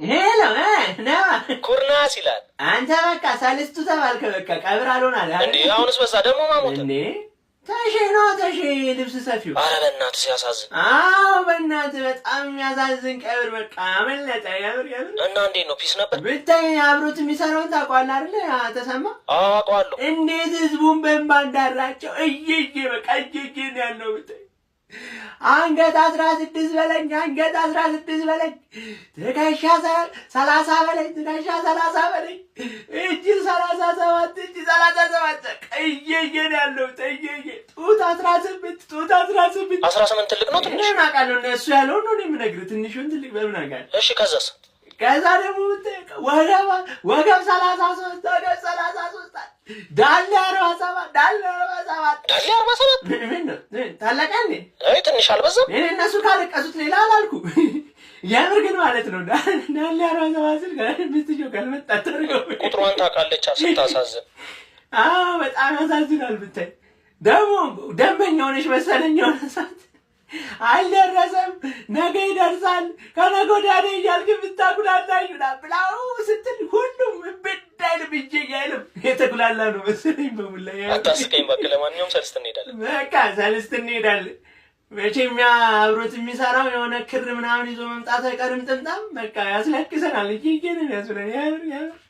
Hello ነዋ። ኩርናስ ይላል። አንተ በቃ ሰልስቱ ተባልከ። በቃ ቀብር አልሆናል። እንዴ፣ አሁንስ በዛ ደግሞ ማሞት። እንዴ፣ ተሼ ነው ተሼ፣ ልብስ ሰፊው። አረ በእናትህ ሲያሳዝን። አዎ በእናትህ በጣም የሚያሳዝን ቀብር በቃ አመለጠ። የምር የምር። እና እንዴት ነው፣ peace ነበር? ብታይ አብሮት የሚሰራውን ታውቀዋለህ አይደለ? ተሰማ። አዎ አውቀዋለሁ። እንዴት ህዝቡን በእንባ እንዳራቸው እየዬ በቃ እየዬ ነው ያለው። ብታይ አንገት 16 በለኝ፣ አንገት 16 በለኝ፣ ትከሻ 30 በለኝ፣ ትከሻ 30 በለኝ፣ እጅ 37፣ እጅ 37፣ እየዬ ነው ያለው። እየዬ ጡት 18፣ ጡት 18። 18 ትልቅ ነው ትንሽ? ምን አውቃለሁ፣ እነሱ ያለውን ነው እኔ የምነግርህ። ትንሹን ትልቅ በምን አውቃለሁ? እሺ ከዛስ? ከዛ ደግሞ ወገብ ወገብ 33፣ ወገብ 33፣ ዳሌ 47፣ ዳሌ 47። ዳሌ 47? ምን ነው ታለቀ እንዴ? አይ ትንሽ አልበዛም? እኔ እነሱ ካለቀሱት ሌላ አላልኩ። የምር ግን ማለት ነው ዳሌ 47 ስል ሚስትየው ካልመጣ ተርገው። ቁጥሯን ታውቃለች። ስታሳዝን። አዎ በጣም ያሳዝናል። ብታይ ደግሞ ደንበኛ ሆነች መሰለኝ የሆነ ሰዓት አልደረሰም፣ ነገ ይደርሳል፣ ከነገ ወዲያ ነው እያልክ ብታጉላላኝ ምናምን ብላ ስትል ሁሉም እብድ አይልም እጄ አይልም የተጉላላ ነው መሰለኝ በሙላ። አታስቀኝ እባክህ። ለማንኛውም ሰልስት እንሄዳለን። በቃ ሰልስት እንሄዳለን። መቼም ያ አብሮት የሚሰራው የሆነ ክር ምናምን ይዞ መምጣት አይቀርም። ጥምጣም በቃ ያስለቅሰናል። እጄ ነው ያስብለን። ያምር ያምር።